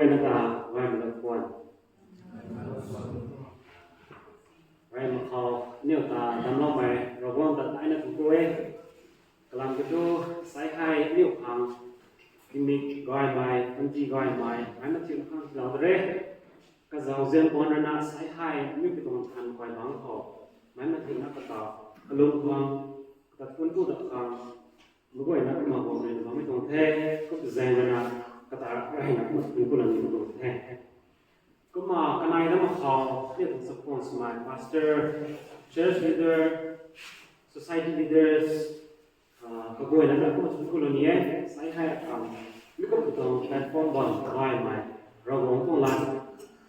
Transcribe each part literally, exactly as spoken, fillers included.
Pai na ta, gai na puan. Gai ma khou, niu ta, damloumei, Ravguangc ta daina tu ku e. Kalam kiu thu, sai hei, niu khang, tingmik gaymei, panty gaymei, gai na thiu khang tilau re. Kazauzian puan rana, sai hei, niu kituang than kai bang khou, mai na thiu na kata, kalum khang, kata thun ku da khang, meic guayna kumna guang rui na bammei tuang the, kup zaeng rui na kata rui na kumna thun ku la ni tuang the. Kumna kanei na ma khou, aniu tuang chakhwang swmei, pastor, church leader, society leaders, ah, kaguayna na kumna thun ku la ni e, sai hei akhang, mi kum tuang platform bam gaymei, Ravguangc tuang lat,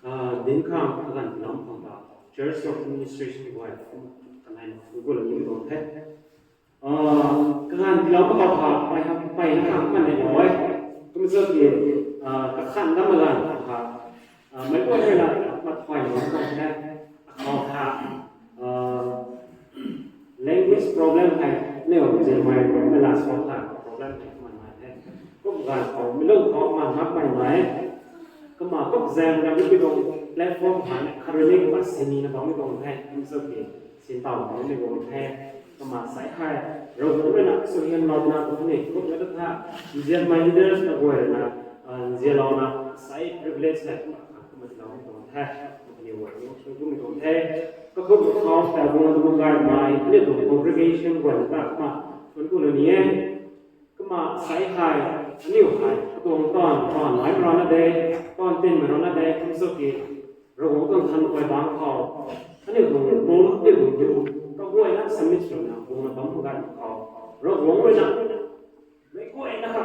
ah, dinc khang, kaganv tilam khang ta, church of administration guay, kumna kanei na thun ku la ni tuang the. Ah, kaganv tilau ma khou ha, pai ha, pai na khang kumna nei lou e. Kum cho ki, ah, kakhan dam ma ganv ha, ah, meic guay rui na, mat pai na khou the, khou ha, ah, language problem hei, niu zianmei rui na solve ha, problem hei kumna nai the. Kum ganv khou, mi lung khou, man mak pai nai. Kumna kup zaeng rui na mi tuang platform ha, kharui ni kumna sini na bammei tuang the, kum cho ki, sin tau bammei tuang the. Kumna sai hei, Ravguangc rui na, suaihiamlouna, kumna ni, kumna ta tha, nzianmei leaders na guay rui na, ah, nzianlouna, sai privilege hei, kumna, kumna tiloumei tuang the, kumna ni guay, kumna ni tuang the. Kakhou khou, ta guang na tu gaymei, aniu tuang congregation guay na ta, kumna, thun ku la ni e. Kumna sai hei, aniu hei, katuang taanv, taanv naimei rana de, taanv tinmei rana de, kum cho ki, Ravguangc tuang than kai bang khou, aniu tuang bum, aniu tuang du, kaguayna submit swna, guang na bam ganv khou, Ravguangc rui na, meic guayna kha,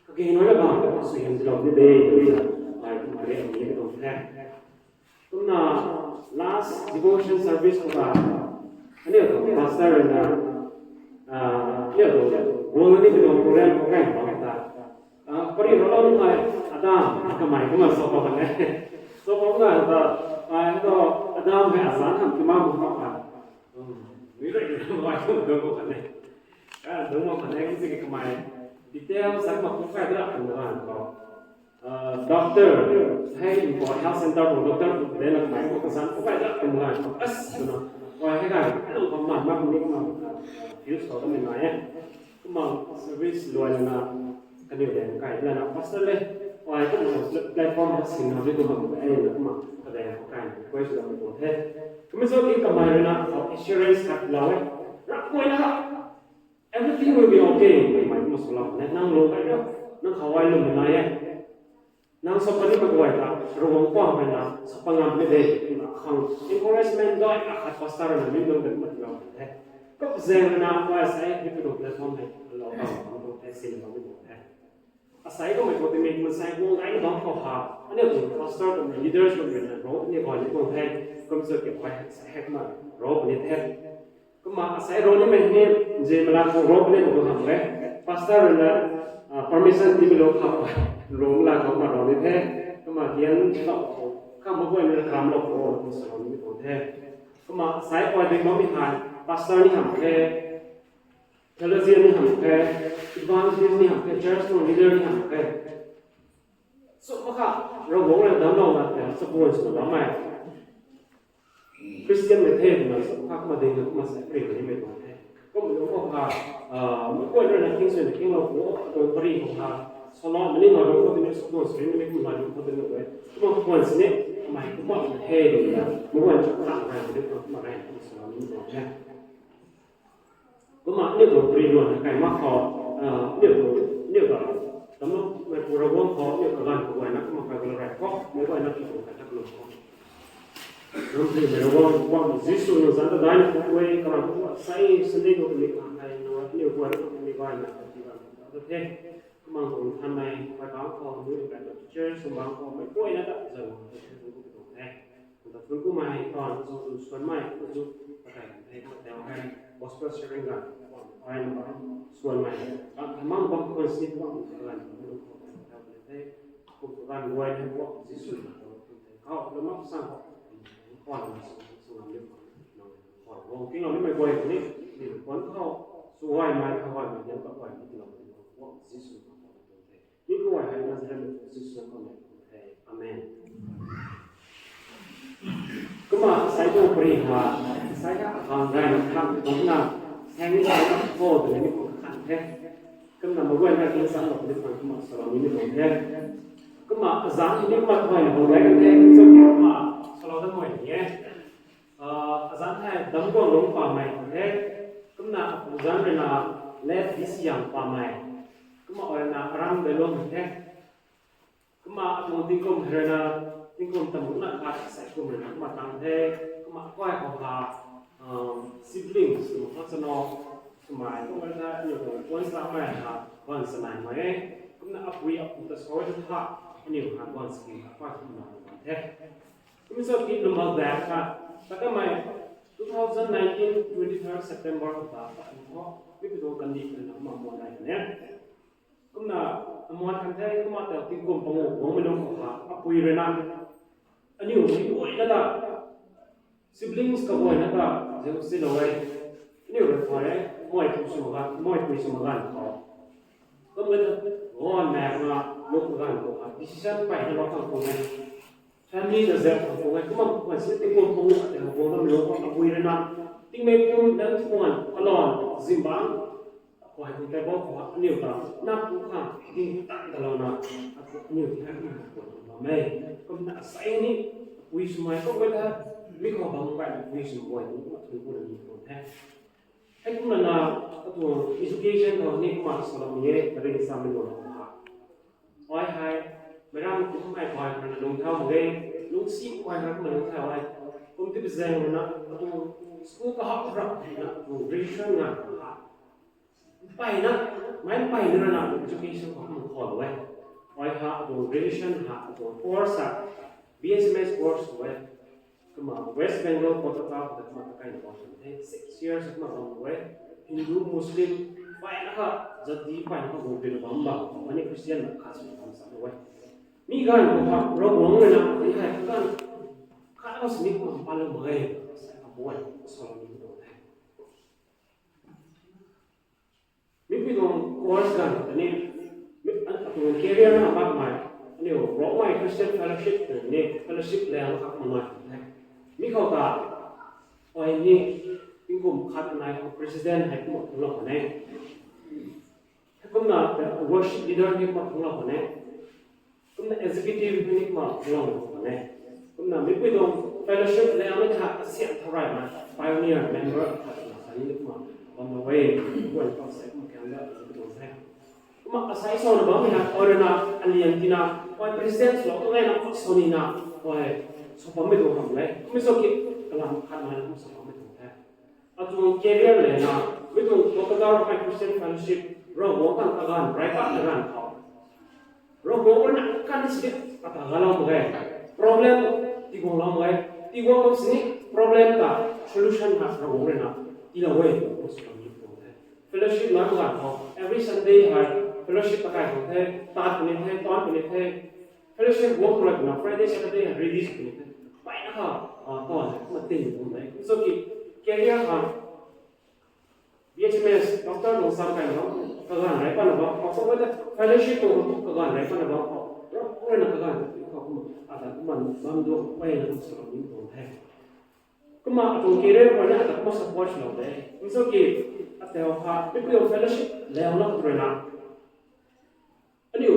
kage nai na bam, suaihiam tilou ni de, ai kumna re, ni tuang the. Kumna last devotion service khou ta, aniu tuang pastor rui na, ah, aniu tuang guang ni tuang program khou kai bam ta, ah, pari ralou nunc hei, Adam, kamei kumna sa pa kan e. Sa pa kan ta, ai tu, Adam hei azanc khang tima bam pa kan. Hmm, mi rui na mai tu dungc bam kan e. Ah, dungc bam kan e, kum si ki kamei detail sa ma kum kai dra kan bam kan khou. Ah, doctor, hei, Imphal Health Centre tuang doctor, de na kamei khou kazanc khou kai dra kan bam kan khou. As, tu na, ai hei kai, aniu khou man mak ni kumna, ah, fuse khou ta ni nai e. Kumna service luai lana, kaniw daeng kai lana, pastor le, ai kumna platform ta sin na di kumna, ai na kumna, kadaeng khou kai, request la tuang the. Kum cho ki kamei rui na, assurance khat lou e. Ravguangc rui na, everything will be okay. Kamei kumna swlou ne, nang lou kai na, nang khou ai lwm nai e. Nang sa pa nimei guay ta, Ravguangc khou hei na, sa pa ngam ni de, na khang encouragement dai na khat pastor na ni lou de kumna tilau the. Kup zaeng rui na, ai sai, ni tuang platform hei, lou bam, bam tuang the, sin bam tuang the. Asai kummei khou tingmik mansei guang gay na bam khou ha, aniu tuang pastor kummei leaders kummei na, bro, ni guay ni tuang the, kum cho ki ai, sai hei kumna, bro, ni the. Kumna asai rou nimei ni, nzianmei la khou rou ni tu hamh e. Pastor rui na, ah, permission tiimei lou khou, rou la khou kumna rou ni the. Kumna hian lou khou, kha meic guayna karamlou khou, kumna sa rou ni tuang the. Kumna asai guay ding bammei hei, pastor ni hamh the, theologian ni hamh the, evangelist ni hamh the, church tuang leader ni hamh the. Sw mak kha, Ravguangc rui damclou na the, sa guay sw bammei. Christian mei the twna sa kha kumna ding na kumna sa pary nimei tuang the. Kummei lung khou ha, ah, meic guay rui na king sw na kinglou khou, tuang pary khou ha, salou mani na lung khou tini sa tuang sw ri nimei kumna lung khou tini e. Kumna khwan sini, mei kumna the twna, meic guay chak kha rai tini kumna rai kumna salou nimei tuang the. Kumna aniu tuang pary luan kai mak khou, ah, aniu tuang, aniu tuang, tamloumeipu Ravguangc khou, aniu kaganv kaguayna kumna kai gala rai khou, meic guayna ki tuang kai tak lou khou. Ram pary mei Ravguangc, Ravguangc Jisu nang zanc ta daina khou e, kalam khou sai Sunday khou tumei khang kai, nang aniu guayna tumei guayna, tumei guayna, ta the. Kumna tuang thanmei, kai bang khou, aniu kai teachers, tuang bang khou, meic guayna ta zan, tuang the. Kumna thun kumei, tuang zu, zu suanmei, zu, pakai, hei, pakai, hei, gospel sharing ga, ai na bam, suanmei, bam, bam, bam, khwan sini bam, kaganv, bam, bam, bam, bam, bam, bam, kum kaganv guay na bam, Jisu na, bam, bam, bam, khou, na mak sang khou, khwan, na sang, sang, na, na, khwan, bam, kinglou nimei guay ni, ni, khwan khou, suaimei, khwan, na, bam, bam, bam, bam, bam, Jisu na, bam, bam, bam, bam, mi khou ai hei Nazareth mei Jisu na khou ni, Ri ha, sai ha, akhang rai na khang tuang na, heng ni sa na, ho, de ni ko khang the. Kumna maguay na kin sa lo ni khang kumna salou ni ni tuang the. Kumna azan ni kumna thoi na ho rai kan the, kumna salou da moi ni e. Ah, azan hei Damguanglung Pamei the. Kumna apu zanc rui na Late Disiang Pamei. Kumna oi na Aram Dailong the. Kumna atuang tingkum hei rui na, tingkum tamuna khat sai kum rui na kumna tang the. Kumna akai khou ha, um, siblings, kumna khat sano, swmei, kumna ta, aniu tuang puan sa mei ha, guan sa nai mei e. Kumna apui apu ta soi ta tha, aniu ha guan sa kum ta akai kumna kumna the. Kumna so ki normal back ha, ta kamei two thousand nineteen twenty-third September khou ta, apu ho, mi pi tuang kandi kumna kumna muan nai ne. Kumna amuan kan the, kumna ta tingkum pangu guangmei lung khou ha, apui rui na, aniu ni guay na ta, siblings kaguay na ta, zeu si lo e. Aniu rui pha e, moi pui sw magan, moi pui sw magan khou. Kumna ta, guan mak na, lung kagan khou ha, decision pey na lou khang kum e. Family na zeu khang kum e, kumna kum si tingkum pangu ta, guang na mi lung khou apui rui na, tingmei kum dan tuan, kalon, zimbang, Akhou hei table khou aniu ta, na pu khang, ting tan ta lou na, akhou aniu ti hei aniu ta kuan bam e. Kumna asei ni, apui swmei khou guay ta, mi khou bam guay na apui swmei guay ni, kumna thui kumna ni tuang the. Hei kumna na, atuang education khou ni kumna salou ni e, kari ni sa mi lou na kumna. Ai hei, meiram kum hei pai kumna lung thau mak ge, lungsi pai kumna lung thau e. Kum ti bi zaeng na, atuang school kahak rap na, atuang graduation na, kumna. Mpeyna, mei mpeyna rui na education khou kumna khou lou e. Ai ha, atuang graduation ha, atuang course ha, B H M S course lou e. Kumna West Bengal, Kolkata khou ta kumna kakai na bam the, six years kumna bam lou e. Hindu, Muslim, mpeyna kha, jati mpeyna kha bam pin bam bam, mani Christian na khat sw bam sa lou e. Mi ganv khou ha, Ravguangc rui na, mi hei ganv, khat khou sini kumna pan lou mak e, sa kha bam e, salou ni tuang the. Mi pi tuang course ganv ta ni, mi, atuang career na makmei, aniu Rongmei Christian Fellowship ta ni, fellowship lev kha makmei the. Mi khou ta, ai ni, tingkum khat nai khou president hei kumna phungclou khwan e. Kumna worship leader ni kumna phungclou khwan e. Kumna executive ni kumna phungclou khwan e. Kumna mipui tuang fellowship lev mei tha kasiam thau rey na pioneer member khat na sa ni kumna bam lou e. Guan khou sa kumna kang da kumna tuang the. Kumna asei sa na bammei hei, ai rui na, alian tina, ai president swlou tu ngai na, kumna sa ni na, ai, sa bammei tuang khang e. Kumna sa ki, kalam khat nai na kumna sa bammei tuang the. Atuang career le na, mi tuang Kolkata Rongmei Christian Fellowship, Ravguangc khang kaganv, rey pat kaganv khou. Ravguangc rui na kan sini, ata galou mak ge. Problem, tiguanglou mak ge. Tiguanglou sini, problem ta, solution ta, Ravguangc rui na, tiilou e, kumna sa ni tuang the. Fellowship nai kaganv khou, every Sunday hei, fellowship ta kai khou the, tat puni the, tuan puni the, fellowship guang khou rui na, Friday, Saturday hei, release puni the. Mpeyna kha, ah, tuan the, kumna tin tuang the. So ki, career ha, B H M S, Doctor Lungsam kai na bam, kaganv rey pat na bam, khou sa ta, fellowship tuang kaganv rey pat na bam, khou, Ravguangc rui na kaganv, khou kumna, ata kumna bam duang, mpeyna kumna salou ni tuang the. Kumna atuang career khou na ata kumna support lou de. Kumna sa ki, ata ha, mipui tuang fellowship lev na khou rui na. Aniu,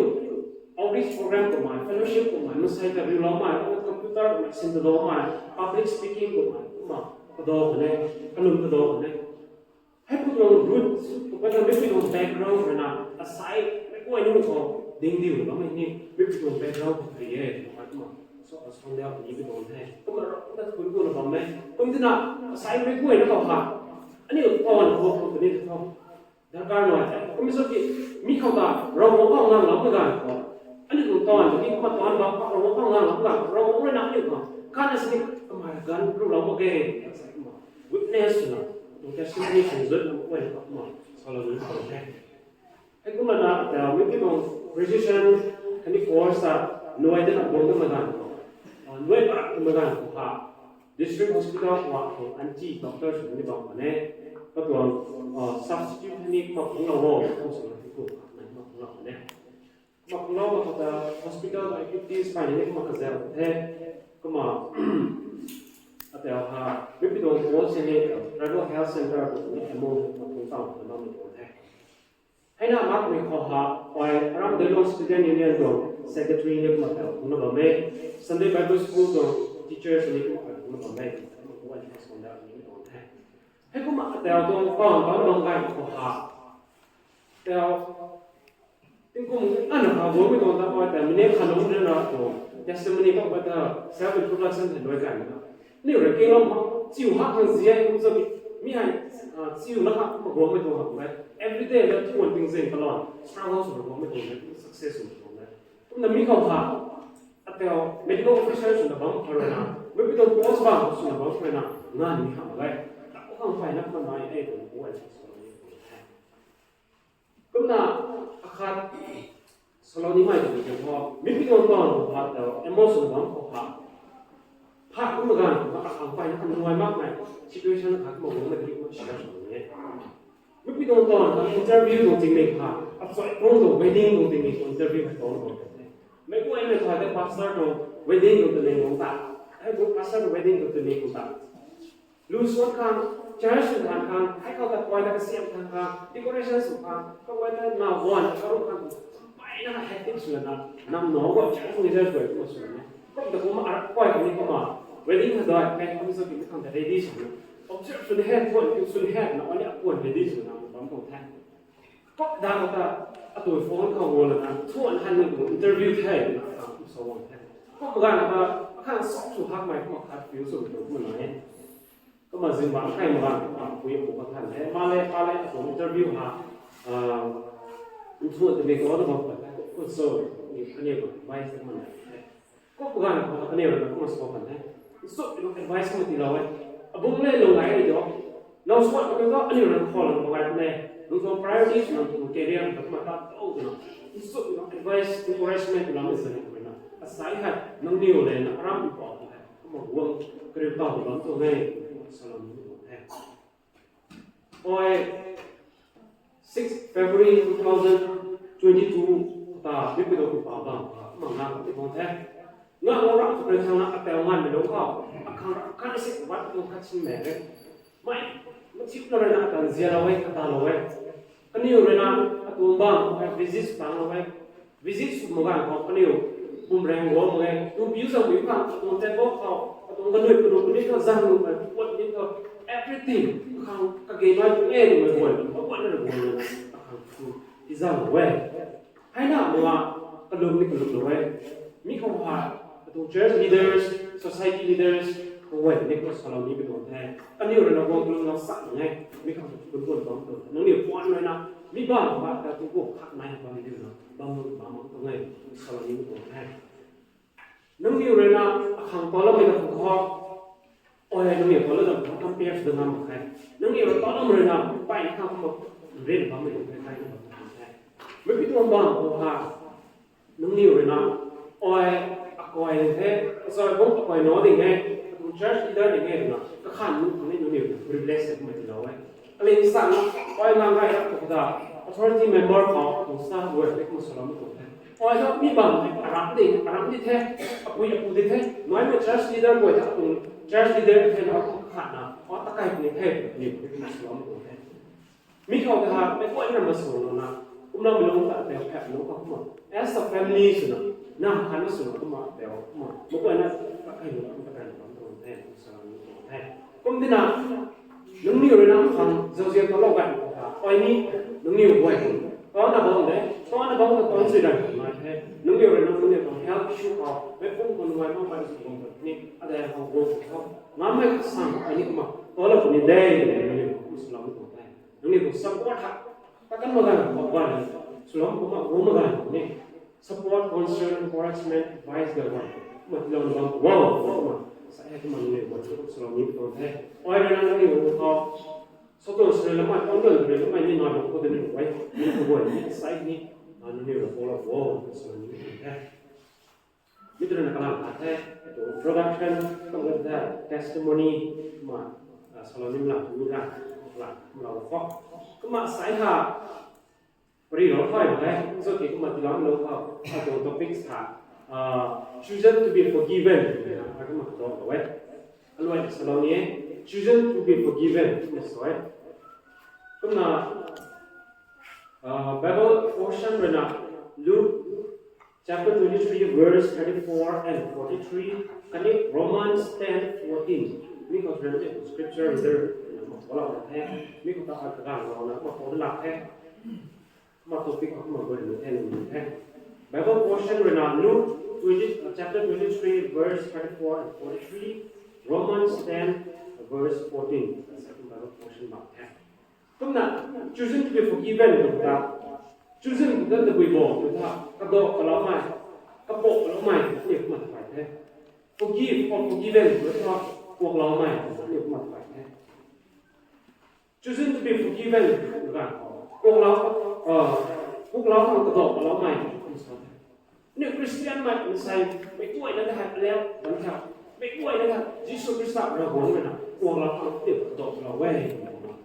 outreach program kummei, fellowship kummei, masei ta riuloumei, computer kummei, sin ta loumei, public speaking kummei, kumna, kado khou ne, kalum kado khou ne. Hei pu tuang root, pu tuang mipui tuang background rui na, asei, mei guay nunc khou, ding diu bammei ni, mipui tuang background khou ri e, kumna, so, so liau ni bi tuang the. Kumna, kumna, kumna, kumna bam e. Kumna tina, asei mei guay na khou ha. Aniu, kawan khou, kumna ni khou. Darkar nai the. Kumna sa ki, mi khou ta, Ravguangc khou nganglou mak ganv khou. Aniu tuang taanv ta ni kumna taanv bam khou, Ravguangc khou nganglou mak ganv khou, Ravguangc rui na aniu khou. Kan na sini kamei ganv rulou mak ge, sa kumna. Witness na, tuang testimony sw zut na mak guay na kumna. Salou ni tuang the. Hei kumna na, ta, mi ki tuang graduation, khatni course ta, nuai de na bam mak ganv khou. Ah, nuai pat mak ganv khou ha. District Hospital khou, khou anti doctor sw ni bam khwan e. Katuang, ah, substitute ni kumna phungclou o, kum sw na ti kum, na kumna phungclou khwan e. Kumna phungclou mak khou ta hospital activities phay ni kumna kazauh the. Kumna, Tau ha, mipui tuang post se ni, tribal health center tuang ni M O tuang tau na bammei tuang the. Hei na makmei khou ha, ai aram Dailong Student Union tuang secretary ni kumna tau kumna bam e, Sunday Bible School tuang teachers ni kumna tau kumna bam e, kumna kuan ni song da ni tuang the. Hei kumna tau tuang pang bam bam gay khou ha, tau tingkum ana ha guangmei tuang ta ai ta mine khanung na na tuang testimony bam ba ta self introduction hei luai gay na. Niu rui kinglou ma, chiu hak khang zia kum sa mi, mi hei, chiu na hak kumna guangmei tuang hak e. Everyday na tuan ting zing kalon struggle sw guangmei tuang e, success sw tuang e. Kumna mi khou ha, atau medical officer swna bam khou rui na, mipui tuang post bam swna bam khou rui na, ngan mi khang e. Taku khang phay na kumna nai e tuang kuan ni song da ni tuang the. Kumna akhat salou nimei tuang tei khou, mipui tuang tawn khou pha tau, emotion bam khou pha. Pha kumna ganv khou pha, akhang payna nuai makmei situation khat kumna guangmei tei kumna share sw ni e. Mipui tuang tawn khou interview tuang tingmik pha, achai kung tuang wedding tuang tingmik khou interview hei tuang tuang the. Meic guaymei thay tei pastor tuang wedding tuang tingmik tuang ta. Hei bu pastor tuang wedding tuang tingmik tuang ta. Lu suan khang, church sw khang khang, hei khou ta kuay ta kasiam khang khang, decoration sw khang, kakuay ta naw guan ta karuh khang, payna hectic swna, nam naw guan church leader guay kumna sw ni. Kum ta kumna arak kuay khang ni kumna, wedding kha dai, hei kum sa ki mi khang ta ready swna. Observe swna hei, thuan ki swna hei, na ani akuan ready swna, bam tuang the. Pak da khou ta, atui phone khou guan lana, thuan han ni kum interview the, na khang kum sa guang the. Kum ganv ta, akhang sok sw hakmei kumna khat feel sw tuang kumna nai e. Kumna zingbangc kai mak ganv, apui apu khang than the, ma le, pa le, atuang interview ha, nthuan tei ni khou na bam pat the, kum so, ni kaniw advice ta kumna nai the. Kum ganv khou kaniw rui na kumna sa kan the. Nchumhmei tuang advice kumna tiilou e. Abung le lung gay ni tu. Nang suan khou tu aniu rui na khou lang mak gay ne. Nang tuang priority swna nang tuang career ta kumna tat tou twna. Nchumhmei tuang advice, encouragement twna mei sa ni kumna. Asai hei, nangniw le na aram mpau hei. Kumna guang kariu tau bam tuang e. Kumna salou ni tuang the. Ai, six February two thousand twenty-two ta mipui tuang mpau bam, kumna ngang ti bam the. Ngang ram tu kari thangna atau nganvmei lou khou, akhang ram kan si wat tuang khat sin mei e. Mei, mathiuna rui na atan zialou e, katalou e. Kaniw rui na atuang bam, ai visit tanglou e. Visit sw mak ganv khou kaniw, bumraeng guang mak e, tu piu zang piu khang, atuang table khou, atuang kanui kanu kani khou, zang lu mei, puat ni khou, everything, khang kage nai tu e, lu mei guan, maguan na guan na, akhang tu, i zang lu e. Hei na, mwa, kalum ni kalum lu e. Mi khou ha, atuang church leaders, society leaders, kaguay ni khou salou ni katuang the. Kaniw rui na guang kalum na sa ni e, mi khou tu kun kun bam tu. Nangniw puan rui na, mi bam ba, ta tu ko khak nai bam ni na. Bam bam bam tuang e, salou ni tuang the. Nangniw rui na akhang taloumei na khang khou, ai nangniw taloumei na khang compare sw ngam mak khe. Nangniw rui taloumei rui na pai na khang kumna rin bammei tuang the, kai na bam tuang the. Meipi tuang bam khou ha, nangniw rui na, ai, akai ding the, asai bung akai na ding e, atuang church leader ding e rui na, kakhan nu khang ni nangniw rui na privilege se kumna tiilou e. Kaling sang, ai lang gai rap khou ta, authority member khou, atuang staff guay tei kumna salou ni tuang the. Ai ta mi bam hei aram di, aram di the, apui apu di the, nuaimei church leader guay ta atuang church leader di the na akum khat na, ai ta kai puni the, ni puni kumna salou ni tuang the. Mi khou ta ha, meic guayna masw lou na, kumna mi lung ta tei phat lou khou kumna, as a family swna, na khat na swna kumna tei kumna, meic guayna ta kai lou, ta kai lou tuang the, salou ni tuang the. Kum tina, nangniw rui na khang zauzian talou gay khou ta, ai ni, nangniw guay khang, taanna bam de, taanna bam ta taan sui dan khang nai the, nangniw rui na nangniw khang health issue khou, meic pum khou nungai mak pai sw bam ta ni, adai khang guang khou, ngammei khang ai ni kumna, talou puni de, nangniw khang salou ni tuang the. Nangniw tuang support ha, ta kan mak ganv khou bam, swlou kumna guang mak ganv khou ni, support, concern, encouragement, advice ga bam, kumna tiilou na bam, wow, kumna, sa hei kumna nangniw guay khang salou ni tuang the. Ai rui na nangniw khou, satuang sui lamei, pangduan rui lamei ni nai bam khou tei ni guay, ni khou guay ni, sai ni, nangniw rui follow wo, salou ni tuang the. Mi tu rui na kalam khat the, tu introduction, kum khat the, testimony, kumna, ah, salou ni mla, mi la, la, mla khou. Kumna sai ha, pari rou phay mak khe, so ki kumna tiilou lou khou, atuang topic sa, ah, chosen to be forgiven, ah, kumna talou e. Aluai salou ni e, chosen to be forgiven twna sa e. Kumna, uh, Bible portion ruina Luke chapter twenty-three, verse thirty-four and forty-three, khatni Romans ten fourteen. Mi khou scripture reader na ma follow na the. Mi khou ta a kagang lou na ma follow lak the. Ma topic khou ma goi na the na the. Bible portion ruina Luke twenty, uh, chapter twenty-three, verse thirty-four and forty-three, Romans ten, verse fourteen. That's the Bible portion ma the. Kumna, chosen to be forgiven tw ta, chosen tw ta tabui bo tw ta, kadaw kaloumei, kapok kaloumei, ni kumna thay the. Forgive or forgiven tw ta, kuak loumei, ni kumna thay the. Chosen to be forgiven tw ta, kuak lou, uh, kuak lou khang kadaw kaloumei, ni kumna thay the. Aniu Christian mei, masei, meic guayna ta hei, alau, ban tha, meic guayna ta, Jisu Khrista Ravguangc ruina, kuak lou khang aniu kadaw lou e, kumna,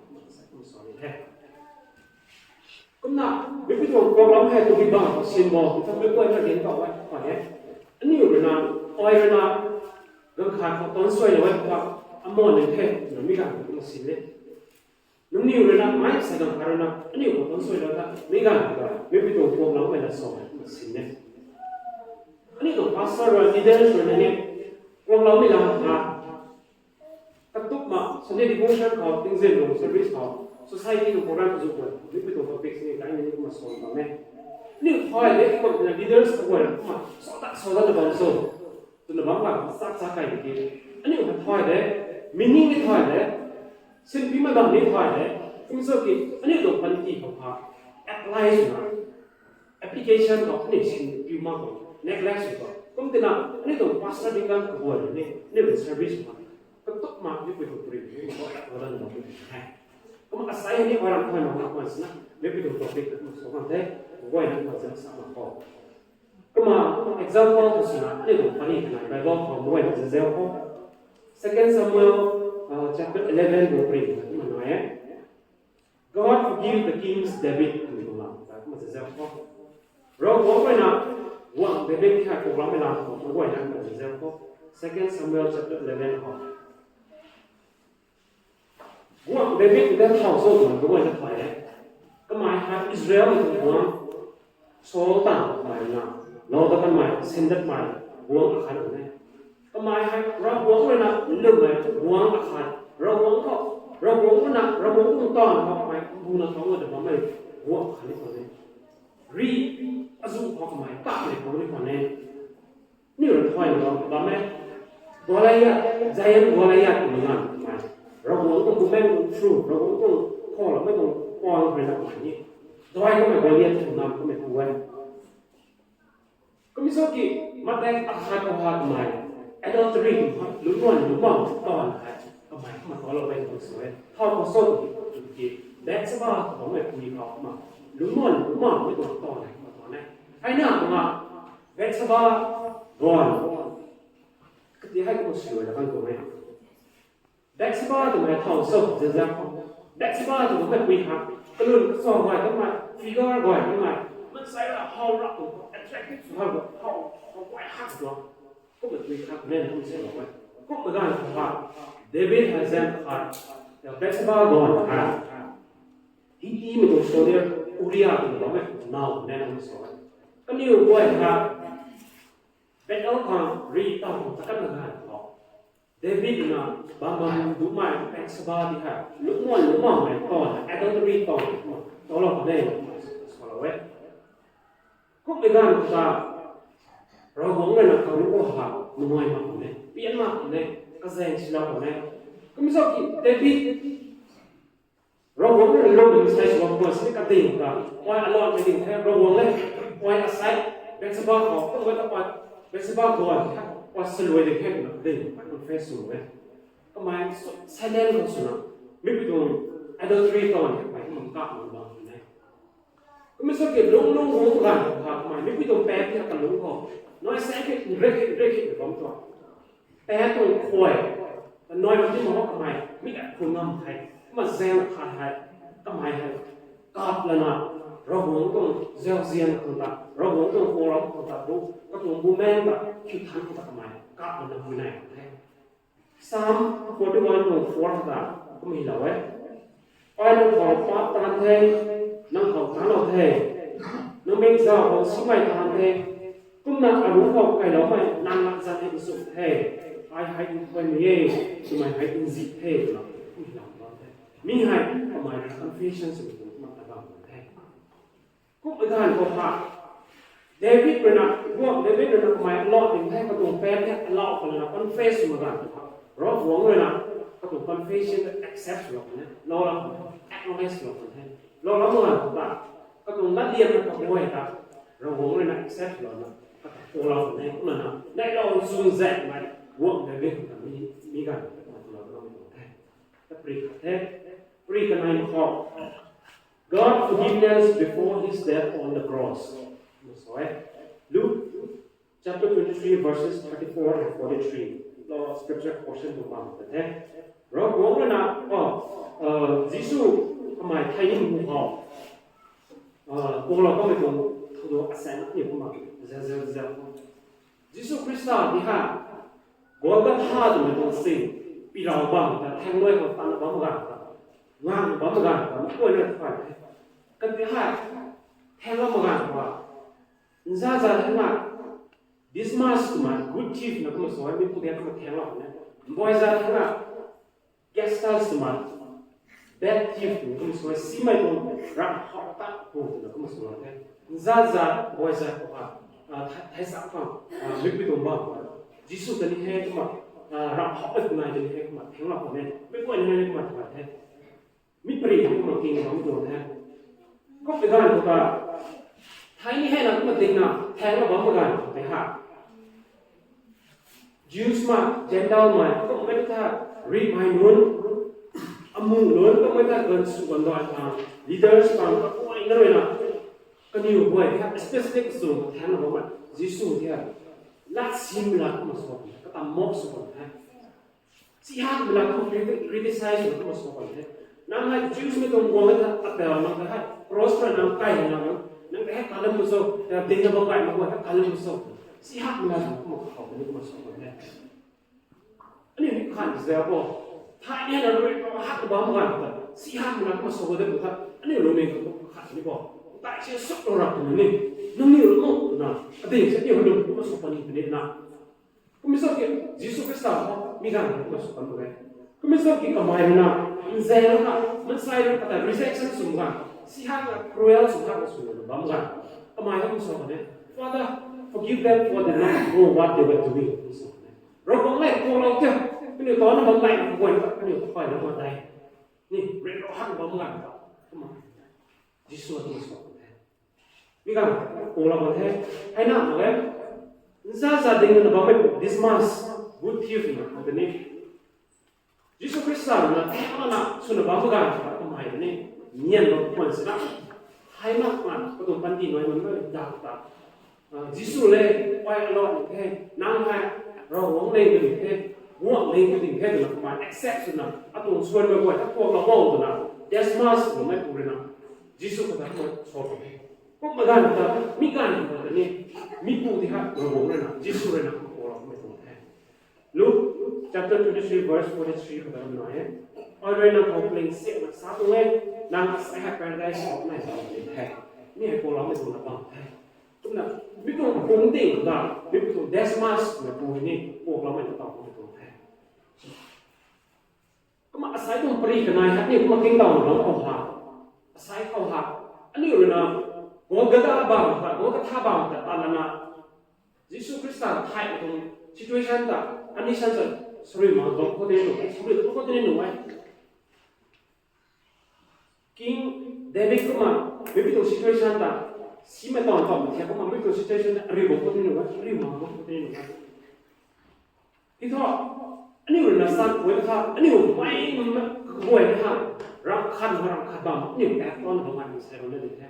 sorry, the. Kumna, meic guay tuang kuak lou hei, tabui bam, sin bo, tha meic guayna rin tau e, pa e. Aniu ruina, ai ruina, ganv khat khou tan suai lou e, pa, amo ni the, na mi ganv khou sin e. Nangniw ruina mei sa ganv khat ruina, aniu khou tan suai lou ta, mi ganv khou, meic guay tuang kuak loumei la sa, sin e. Aniu tuang pastor rui, leaders rui na ni, kuak loumei la ha. Katukma, Sunday devotion khou, tingzin tuang service khou, society tuang program khou zuk khou, meic guay tuang topic ni, kai ni kumna sa bam e. Aniu thay de, kumna leaders khou rui, kumna, sa ta, sa ta na bam so. Twna bam bam, sak sak kai di ki. Aniu kha thay de, meaning ni thay de, sinpimei bam ni thay de, kum sa ki, aniu tuang panty khou kha, apply swna, application khou, aniu sinpiu mak khou, neglect sw khou. Kum tina, aniu tuang pastor deacon khou guay ni, aniu tuang service khou, katukma, ni pui tuang puri, ni khou, khou dan bam ni hai. Kum asai ni khou ram khou na, na khou sina, ni pui tuang topic khou so kan the, guay na khou zam sa mak khou. Kumna, example khou swna, aniu tuang pary twna Bible khou mei guayna zazau khou. Second Samuel, uh, chapter eleven khou pary kumna nai e. God forgive the king's David, twmei tuang lam, kumna zazau khou. Ravguangc ruina, guangc David hei kuak loumei lam khou, mei guayna kumna zazau khou. Second Samuel chapter eleven khou. Guangc David ta thau cho twna kaguay ta thay e. Kamei hei Israel mei tuang guangc Saul ta kamei na, lou ta kanmei, sindatmei, guangc akhat e. Kamei hei Ravguangc ruina lwmmei guangc akhat, Ravguangc khou, Ravguangc ruina, Ravguangc tuang taanv khou kamei mbuna thau ngam ta bammei guangc akhat ni khwan e. Ri, azu khou kamei takmei khou ni khwan e. Aniu rui thay na bam, bam e. Goliath, giant Goliath twmei nganv kamei. Ravguangc tuang bumaengh tuang through, Ravguangc tuang khou loumei tuang paan rui na kamei ni. Dai kamei Goliath tuang nganv kamei ku e. Kum sa ki, Matthew akhat khou ha kamei, adultery twmei, lungcluan, lungcbam, taanv hei, kamei kumna taw lou e twna sa e. Thau khou so ki, Bathsheba twmei pui khou kumna, lungcluan, lungcbam, mei tuang taanv hei kumna taanv e. Hei na kumna, Bathsheba, gaanv. Kati hei kumna sw rui na kan tuang e. Bathsheba twmei thau so, zazau khou. Bathsheba twmei pui ha, kalun kachau guay kamei, figure guay kamei, mansei ra how ra tu, attractive sw how, how, how guay hak tu. Kumna pui ha, men kum se lou e. Kumna ganv khou ha, David hei zan khat, Bathsheba gaanv ha. Hiti mei tuang soldier Uriah twmei bammei naw ne na sa e. Kaniw guay ha, Bethel khang ri taw ta kan na ganv khou. David na bam bam dumei Bathsheba ti hei, lungcluan lungcbammei taanv, adultery taanv, taw lou kan e, sa lou e. Kumna ganv khou ta, Ravguangc ruina karu khou ha, nungai mak kan e, pian mak kan e, kazaeng silou kan e. Kum sa ki David, Ravguangc ruina lwmmei sai sw bam khwan sini kading ta, ai aluan mei ding the, Ravguangc le, ai asai, Bathsheba khou, kumna ta ai, Bathsheba khou, ai saluai ding the, kumna kading, ai confess sw e. Kamei silent khou swna, mipui tuang adultery taanv, kamei kumna kak mak bam kan e. Kumna sa ki lungc lungc lungc ganv khou ha kamei, mipui tuang paap ti kalungc khou, nai sa ki, nrek ki, nrek ki, bam tuang. Paap tuang khuay, kanoi mak ti mak kamei, mi ta khun ngam the, kumna zaeng khat hei, kamei hei, kap lana, Ravguangc tuang zauzian khang ta, Ravguangc tuang program khang ta, bu, katuang bumaengh ta, khiu than khang ta kamei, kap lana mei nai the. Psalm forty-one verse four ta kumhmei lou e. Ai nang khou paap taan the, nang khou taanclou the. Nang meng zauc khou simei taan the. Kumna arung khou kailoumei nang la zat hei nchumh the. Ai hei nthuaimei e, twmei hei nzih the, twna kumhmei lou bam the. Mi hei kamei rui confession sw kumna ta bam the. Kumhmei ganv khou ha, David rui na, guak David rui na kamei alot ding the, katuang paap the, alauc khou lana confess sw ganv khou ha, Ravguangc rui na katuang confession ta accept sw lou kan the, lou lou kan the, acknowledge sw lou kan the. Lou lou ganv khou ta, katuang latliam na kaguay ta, Ravguangc rui na accept sw lou na, kata pulou kan the, kumna na, neilou chwn zaengmei, guak David rui na mi, mi ganv khou ta lou lou kan the. Ta pary khat the, pary kanei khou, God forgiveness before his death on the cross. Sorry. Luke chapter twenty-three, verses thirty-four and forty-three. Lou scripture portion tu bam ta the. Ravguangc rui na, oh, uh, Jisu kamei thei ni mu khou, uh, pulou kamei tuang thu tu asaeng ni kumna, za, za, za. Jisu Khrista di ha, Golgotha twmei tuang sing, pirau bam ta, thaengluai khou tan bam ganv ta, ngang bam ganv ta, meic guayna thay the. Kandih hei, thaeng bam ganv ta, nza za hei na, Dismas twmei, good thief na kumna sa e, mi pu diak kumna thaenglou ne. Mbui za hei na, Justus twmei, bad thief twmei kumna sa e, simei tuang ramh hauh ta pu twna kumna salou the. Nza za, mbui za khou ha, ah, thei, thei sa khang, ah, mipui tuang bam. Jisu ta ni hei kumna, ah, ramh hauh ta twna ta ni hei kumna thaenglou khou ne. Meic guayna ni kumna thay the. Mi pary ni kumna king bam tuang the. Kumhmei ganv khou ta, thei ni hei na kumna tingna, thaenglou bam ganv khou tei ha, Jews mei, Gentile mei, kumhmei ta, rihmei nunc, amuh nunc, kumhmei ta ganv sw ganv dai khang, leaders khang, kaguayna rui na, kaniw guay tei ha, especially kachung thaenglou bammei, Jisu tei ha, lat simei la kumna sa, kata mok sw bam the. Sihakmei la khou criti-, criticize na kumna sa bam the. Nang hei Jews mei tuang guang e ta, atel nang ta hei cross rui nang kai hei nang, nang ta hei kalam pu cho, ya ding na bam kai nang guay hei kalam pu cho. Sihakmei la kumna khou ni kumna sa bam the. Aniu ni khat zauc bo. Thai ni na rui khou hak bam ganv ta, sihakmei la kumna sa bam de bu ta. Aniu lungning khou khat ni bo. Tai se suk lou rap tu ni. Nangniw lou na, ading se aniu lung kumna sa bam ni na. Kumhmei zauc ki Jisu Khrista khou mi ganv kumna sa bam mak ge. Kumhmei zauc ki kamei rui na, nzaeng rui na, mansei rui kata rejection sw ganv, sihak na cruel sw hak na sw na bam ganv, kamei kumna sa bam e, Father, forgive them, for they know not what they are doing. Ravguangc le, kuaklou tei, kaniw taanv na bam tei, kaguayna, kaniw kapai na bam tei. Ni, rui rau hak bam ganv ta, kumna Jisu kumna sa bam e. Mi ganv, kuaklou bam the. Hei na mak ge, nza za ding na bammei Dismas, good thief na, ta ni, Jisu Khrista na thaeng lana swna bam ganv ta kamei ni, nian bam khwan sina, hei mak na, katuang panty nai man na dak ta, ah, Jisu le, ai alot ni the, nang hei, Ravguangc le ni the, guang le ni the twna kamei accept swna, atuang suan mei guay ta kuaklou bo twna, Dismas twmei pu rui na, Jisu khou ta kumna sa bam the. Kumna ganv ta, mi ganv ta ni, mi pu di ha, Ravguangc rui na, Jisu rui na, kuaklou mei tuang the. Luke chapter twenty-three verse forty-three khou ta na e. Ai rui nang khou pling siakna sa tuang e, nang asei hei paradise khou nai tuang ni the. Mi hei kuaklou mei tuang na bam the. Kumna, mi tuang pung ting ta, mi tuang Dismas na pu ni, kuaklou mei na bam tuang the. Kumna asei tuang pary kanei hei, aniu kumna kingdom lou khou ha. Asei khou ha. Aniu rui na, Golgotha bam ta, Golgotha bam ta, ta lana, Jisu Khrista thai tuang situation ta, condition ta, sarui mak bam khou tei nuh e, sarui mak khou tei nuh e. King David kumna, mipui tuang situation ta, simei taanv khou, mak thiak kumna, mipui tuang situation ta, ariu bam khou tei nuh e, ariu mak bam khou tei nuh e. Hei thu, aniu rui na san guay kha, aniu mei, kaguay kha, ramh khat, ramh khat bam, aniu paap taan bam nai sei rui na di the.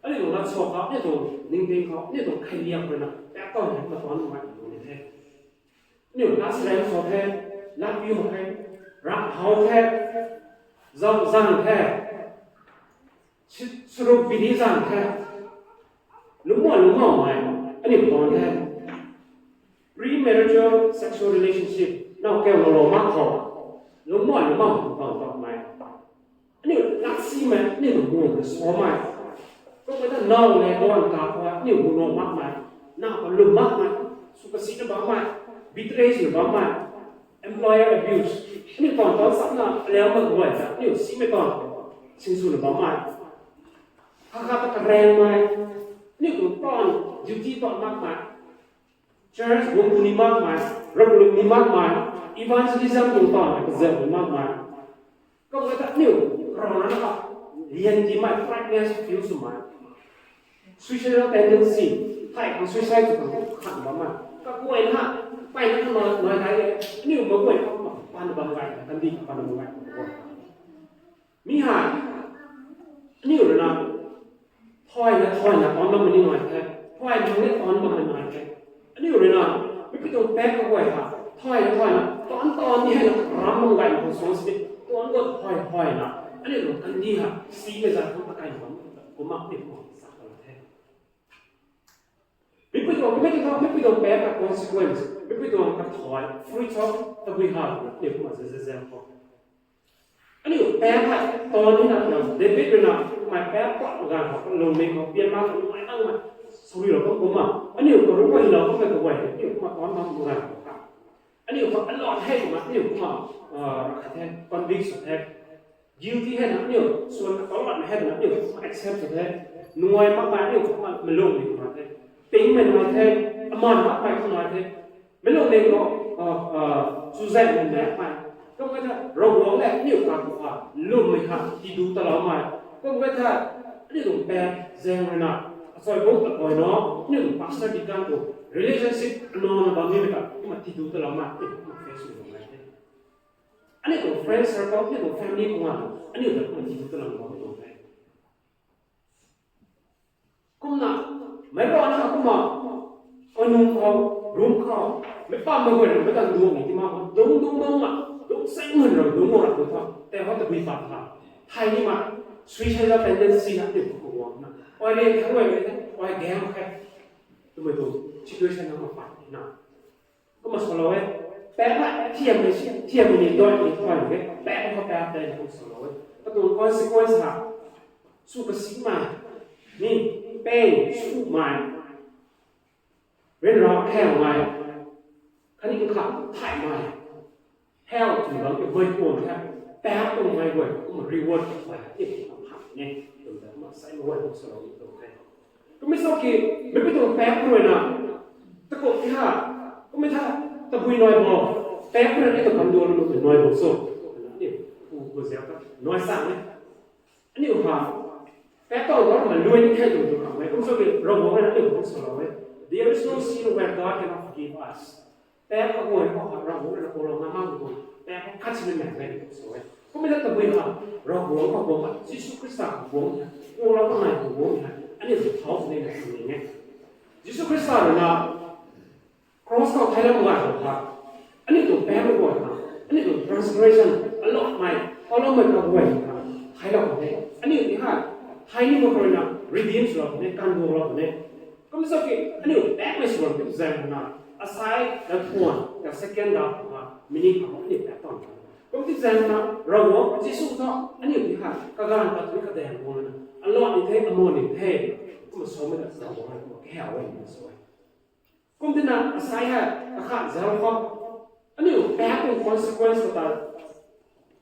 Aniu tuang lat sa khou, aniu tuang ningting khou, aniu tuang khailiak rui na, paap taan hei kumna taan bam nai di the. Aniu lat srem sa the, lat piu the, ramh how the, zauc zang the, si-, saruk bidi zang the, lungmou lungmoumei, aniu taan the. Premarital sexual relationship, Now kau lou lou mak khou, lungmei lungmei tuang tuang mei. Aniu lak simei, aniu tuang guang na samei. Kum e ta now le guang ta khou aniu guang lou makmei, now ka lum makmei, sw kasi na bammei, betrayal na bammei, employer abuse. Aniu tuang tuang sapna aliang mak guay ta aniu simei tuang sinsw na bammei. Kha kha ta karengmei, aniu tuang tuang duty tuang makmei. Church guang tu ni makmei, Ravguangc ni makmei, evangelism tuang tuang na kazat ni makmei. Kum e ta aniu, rana na ka, lian ti mei, practice feel swmei. Suicidal tendency, thai khang suicide tu khang khan bammei. Kaguayna, peyna na nai nai e, aniu maguay khang pan bam gay, kandih pan bam gay. Mi hei, aniu rui na, thayna thayna taanc bammei ni nai the, thayna ni taanc bammei nai the. Aniu rui na, mipui tuang paap kaguay ha, thayna thayna, taanc taanc ni hei na, ram bam gay khou suang si, taanc gut thay thayna, aniu rui kandih ha, si kazat khang ta kai bam, kumna ni kumna sa kan the. Mipui tuang, mipui tuang, mipui tuang paap ka consequence, mipui tuang kathay, fruits of tabui ha, ni kumna zazazam khou. Aniu paap hei, taanc ni na, David rui na, mei paap pat ganv khou, lungning khou, pian mak, lungmei nang mei, sorry lou kum kumna. Aniu karu hei lou kum mei kaguay, aniu kumna taanc mak ganv khou. Aniu khou alot hei kumna, aniu kumna, ah, rakha the, convict sw the. Guilty hei na, aniu swan alot hei na, aniu kumna accept sw the. Nuai makmei aniu kumna malung ni kumna the. Pingmei nai the, aman makmei kumna the. Meic lung ning khou, ah, ah, chuzaenghmei nai mei. Kum e ta, Ravguangc le aniu ta khou ha, lwmmei ha, tidu taloumei. Kum e ta, aniu tuang paap zaeng rui na, asai buk ta koi no, aniu tuang pastor deacon tuang relationship anac na bam nimei ta, kumna tidu taloumei, aniu kumna face sw loumei the. Aniu tuang friend circle, aniu tuang family kumna, aniu ta kumna tidu taloumei bam tuang the. Kumna, meic rana kumna, kanung khou, room khou, meic pammei guay rui meic ta duang ni ti mak, dung dung dung na, dung seng hun rui dung mak ra tu tha, tei hou tabui pat tha. Thai ni ma, suicidal tendency na, aniu khou guang na. Ai re thang guay mei the, ai gang khe. Twmei tuang situation na mak pat na. Kumna salou e. Paap hei thiammei si, thiammei ni doi ni thuan e. Paap khou paap tei kum salou e. Katuang consequence ha. Sw kasimei. Ni, pain, swmei. Ryanra khaumei. Khatni kakhat thaymei. Hell twmei bam ki guay tuang the. Paap tuang mei guay, kumna reward guay, ti kumna hak ne. Twmei ta kumna sai mei guay kum salou ni tuang the. Kumna sw ki, meic pui tuang paap rui na, takum ti ha, kumna tha, tabui nai bo, paap rui na ni ta kam duan lu nai bo so. Aniu, pu pu zau ta, nai sang e. Aniu ha, paap tuang tuang na luai ni khe tuang tuang mei, kum sw ki, Ravguangc rui na aniu kum salou e. There is no sin where God cannot forgive us. Paap kaguay khou ha, Ravguangc rui na kou lou na mang tuang, paap khou khat si na mei mei kum sw e. Kumna ta tabui ha, Ravguangc khou guang ha, Jisu Khrista khou guang ha, kou lou na nai khou guang ha, aniu ta thau ni na ning e. Jisu Khrista rui na, cross khou thai lam gay khou ha, aniu tuang paap guay ha, aniu tuang transgression, alot mei, alot mei kaguay ha, thai lam khou the. Aniu ti ha, thai ni mak rui na, redeem sw lou ne, kan duang lou ne. Kum sw ki, aniu paap mei sw bam ti zaeng na, asai, da thuan, da second da, ha, meaning khou aniu paap tuang. Kum ti zaeng na, Ravguangc, Jisu tho, aniu ti ha, kaganv ta tui kadaeng guang na, alot ni the, aman ni the, kumna sw mei ta Ravguangc rui kumna kahaw e, kumna sw e. Kum ti na, asai hei, kakhat zau khou, aniu paap tuang consequence khou ta,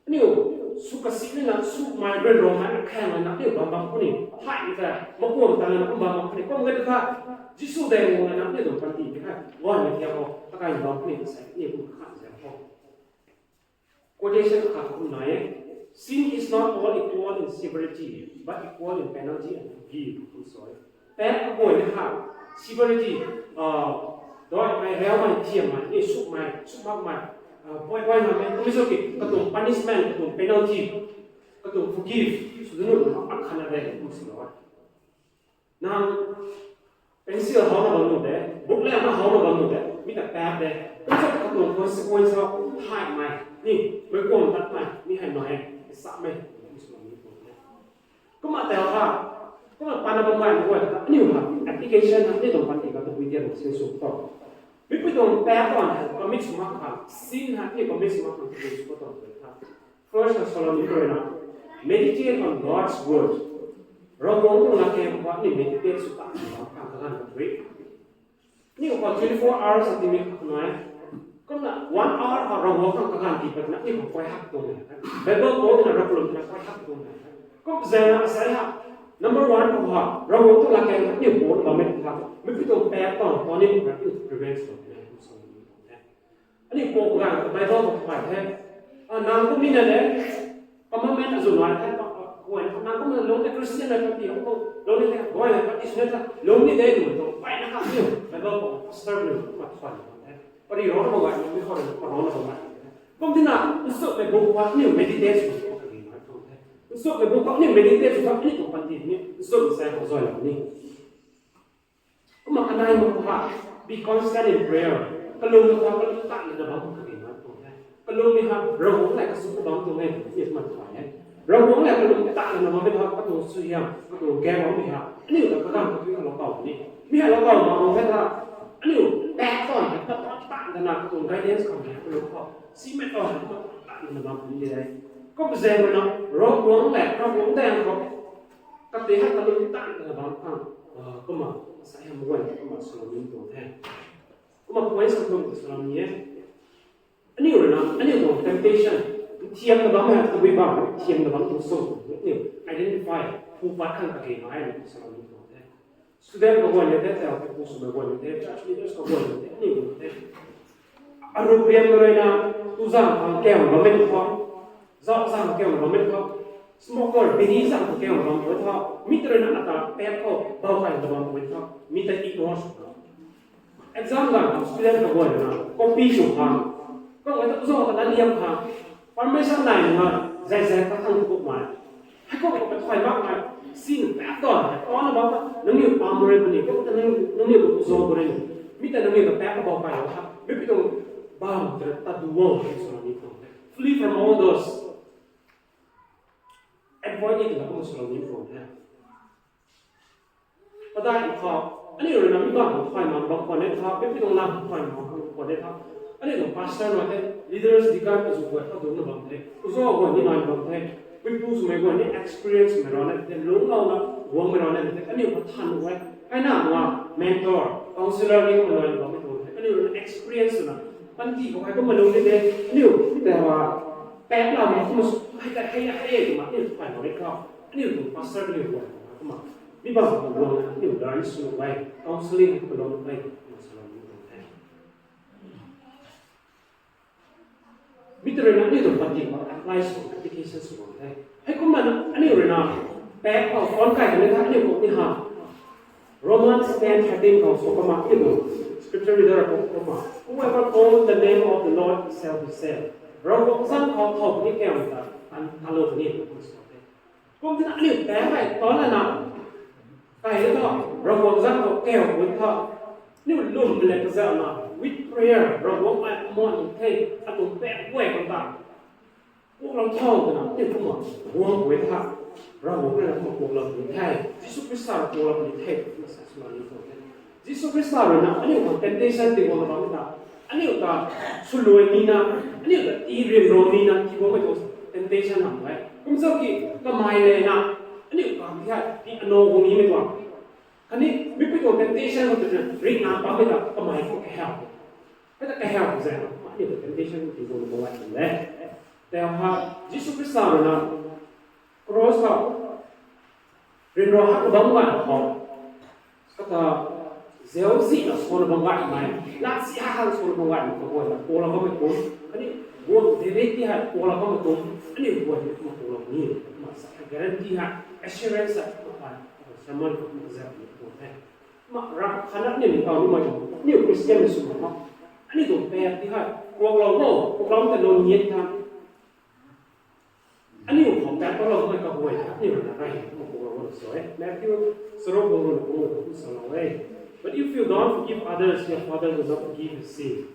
aniu sw kasi ni na, swmei, ryanramei, akhaeng na, aniu bam bam khou ni, thay ni ta, makuam ta na, kum bam bam khou ni, kum e ta tha, Jisu daeng guang na, aniu tuang panty ni kha, guan ni thiak khou, takai bam khou ni, asai, aniu kum kakhat zau khou. Quotation khat kum nai e, sin is not all equal in severity, but equal in penalty and forgive, kum sw e. Paap kaguay ni ha, severity, ah, doi mei, riaumei, thiammei, ni swmei, sw makmei, ah, poi poi na mei, kum sw ki, katuang punishment, katuang penalty, katuang forgive, sw danu, akhat na re, kum sw lou e. Nang pencil how na bam nu de, book le na how na bam nu de, mi ta paap de. Kum sw katuang consequence how thaymei, ni, meic kuang tatmei, mi hei nai e, samei, kum sw lou ni tuang de. Kumna tei ha, kumna pana bam gay mei guay ta, aniu ha, application ha, ni tuang panty kha tabui tian sin sw tho. Mipui tuang path on hei commit sw mak khang, sin hei ni commit sw mak khang, commit sw mak tuang tha. First Thessalonians rui na, meditate on God's word. Ravguangc tuang latkaeng khou ni meditate sw ta, khang kaganv ka thui. Ni khou twenty-four hours a tingmik khou nai. Kumna one hour khou Ravguangc tuang kaganv tii pat na ni khou koi hak tuang e. Bible khou na Ravguangc tuang koi hak tuang e. Kum zaeng na asai ha. Number one khou ha, Ravguangc tuang latkaeng ni khou na bammei khou ha. Mipui tuang path tuang, tuang ni khou na ni prevent sw tuang e. Aniu pou kaganv khou Bible khou phay the. A, nang kum ni na le, commandment azu nai the, pa, pa, khuay, nang kum na lung the Christian na kati, hung kum, lung ni the, khuay na kati, sw na the, lung ni de, lung tu, phay na ka, niu, Bible khou, pastor niu, kum na phay na the. Pari rou na bam gay, mi khou rou na bam gay. Kum tina, nsuk mei buk khou, niu meditate sw, nsuk mei buk khou, niu meditate sw, ni kum panty, ni, nsuk mei sai khou zay la ni. Kumna kanei mak khou ha, be constant in prayer. Kalung na khou kalung tan na bam khou kage nai tuang the. Kalung ni ha, Ravguangc lev kasuk na bam tuang e, ni kumna thay e. Ravguangc lev kalung tan na bam e ha, katuang suaihiam, katuang gaeng bam ni ha. Aniu ta kaganv kathui kalou kau ni. Mi ha lou kau mak khou the tha. Aniu back on, katuang tan na katuang guidance khou ni ha, kalung khou. Simei tau ha, katuang tan na bam ni de. Kum zaeng na, Ravguangc lev, Ravguangc daeng khou. Kati hei kalung tan na bam khang, ah, kumna, sai hei mei guay, kumna swlou ni tuang the. Kumna point sa tuang swlou ni e. Aniu rui na, aniu tuang temptation, thiam na bam hei, tabui bam, thiam na bam tuang sw, aniu identify, phu pat khang kage nai, aniu swlou ni tuang the. Student kaguay ni the, tau pu swmei guay ni the, church leaders kaguay ni the, aniu ni the. Arup riam rui na, tuzang khang kau na bammei khou, zau zang kau na bammei khou, smoker, biri zang kau na bammei khou, mi ta rui na ata pep khou, bau kai na bammei khou, mi ta ignore sw khou. Exam ganv khou student kaguay na, copy sw khang, kaguay ta zau ta na liam khang, permission nai na, zai zai ta khang tu buk mai. Hei kum khou kathay mak nai, sin pep tuang, pep tuang na bam ta, nangniw pam rui puni, kum ta nang, nangniw khou zau rui ni. Mi ta nangniw ta pep khou bau kai lou ha, mi pi tuang bam ta ta du wo, swlou ni tuang the. Flee from all those. Avoid it, na kum swlou ni tuang the. Padeih khou, aniu rui na mi bam khou thay mak bam khou ni tha, mi pi tuang lam khou thay mak bam khou ni tha. Aniu tuang pastor na the, leaders, deacon, azu guay, khou dung na bam the, uzau guay ni nai bam the, puipu swmei guay ni experience mei rau na the, lungclou na, guang mei rau na the, aniu khou than guay, hei na ma, mentor, counselor ni kum nai bam the, aniu rui na experience na, panty khou hei kum ma lung ni the, aniu, te ma, pep la ma, kum ma, hei ta, hei, hei, hei, ma, aniu thay mak ni khou, aniu tuang pastor ni guay, kum ma. Mi bam khou guang na, aniu learn sw e, counselling khou lou e, kumna swlou ni tuang the. Mi ta rui na aniu tuang panty khou apply sw, application sw tuang the. Hei kumna aniu rui na, pep khou phone kai kan ni tha, aniu khou ni ha. Romans ten thirteen khou sw kumna, aniu tuang scripture reader khou kumna, "Whoever calls the name of the Lord shall be saved." Ravguangc zang khou thow ni kau ta, an, alo ni kumna sw the. Kum tina aniu pep hei, tau na na. Kai na tho, Ravguangc zang khou kau pun tho. Aniu lwm le kazauh na, with prayer, Ravguangc ai amuan nung the, atuang pep guay khou ta. Kuaklou tho twna, aniu kumna, guang pui tha. Ravguangc rui na kumna kuaklou pui the. Jisu Khrista rui kuaklou pui the, kumna sa swlou ni tuang the. Jisu Khrista rui na, aniu khang temptation tiguang bam ta. Aniu ta swluai ni na, aniu ta tii ryanrou ni na, tiguang mei tuang temptation hamh e. Kumzau ki kamei le na, aniu khang ti hei, ti ano guang nimei tuang. Khatni, mipui tuang temptation khou twna, rik na bammei ta, kamei khou kahiau. Hei ta kahiau zay, aniu ta temptation khou tiguang bam e. Tau ha, Jisu Khrista rui na, cross khou, ryanrou hak bam ganv khou, kata, zauczihna swan bam ganv mei, latsi hak hak swan bam ganv mei kaguay na, kuaklou bammei tuang, khatni, guang direct ti hei, kuaklou bammei tuang, aniu guay ni kumna kuaklou ni, kumna sa, guarantee hei, assurance hei, kumna, sermon khou kumna zauc ni tuang the. Kumna, ram khatna aniu ni kau nimei tuang, aniu Christian ni sw mak, aniu tuang pep ti hei, kuaklou o, kuaklou ta lou ni tha, aniu khou pep palou mei kaguay ta, aniu rui na rey, kumna kuaklou o sw e. Matthew, saruk bung rui na bung rui na kum salou e. But if you don't forgive others, your Father will not forgive your sin.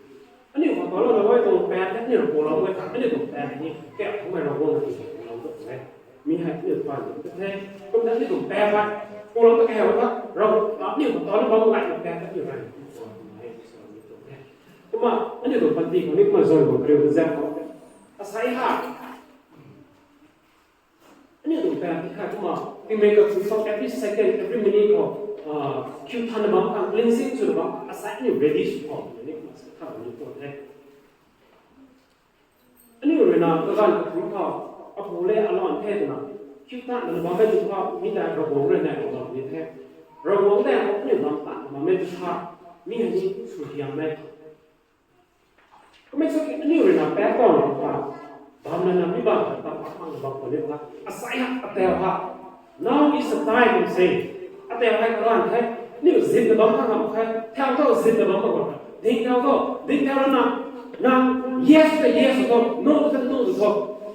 Aniu khou palou na e tuang pep, aniu rui kuaklou mei ta, aniu tuang pep ni, kau mei rou guang na kuaklou o sw e. Mi hei aniu pan ta the, kumna aniu tuang pep hei, kuaklou ta kahiau ta, rou, aniu khou palou bam gay na pep, aniu rey, kuaklou o sw e. Aniu tuang panty khou ni kumna zon bam kariu ta zak khou. Asai ha. Aniu tuang panty kha kumna, tingmei kakhou every second, every minute khou, ah, kiu than na bam khang, cleansing sw na bam khang, asai aniu ready sw khou, ni kumna sa kha ni tuang the. Aniu rui na kaganv kathumh khou, apu le alon the twna, kiu than na bam e tu khou, mi ta Ravguangc rui na bam ni the. Ravguangc ta khou aniu bam tan na bam e tu khou, mi hei ni sw hiam e. Kumna sa ki aniu rui na pat khou na pa, bam na na mi bam ta pa pa bam khou ni pa, asai ha, atau ha. Now is the time to say. Atau hei kaganv the, aniu zip na bam khang khe, thau tho zip na bam khang khe, ding thau tho, ding thau na, na, yes ta yes tho, no ta no tho.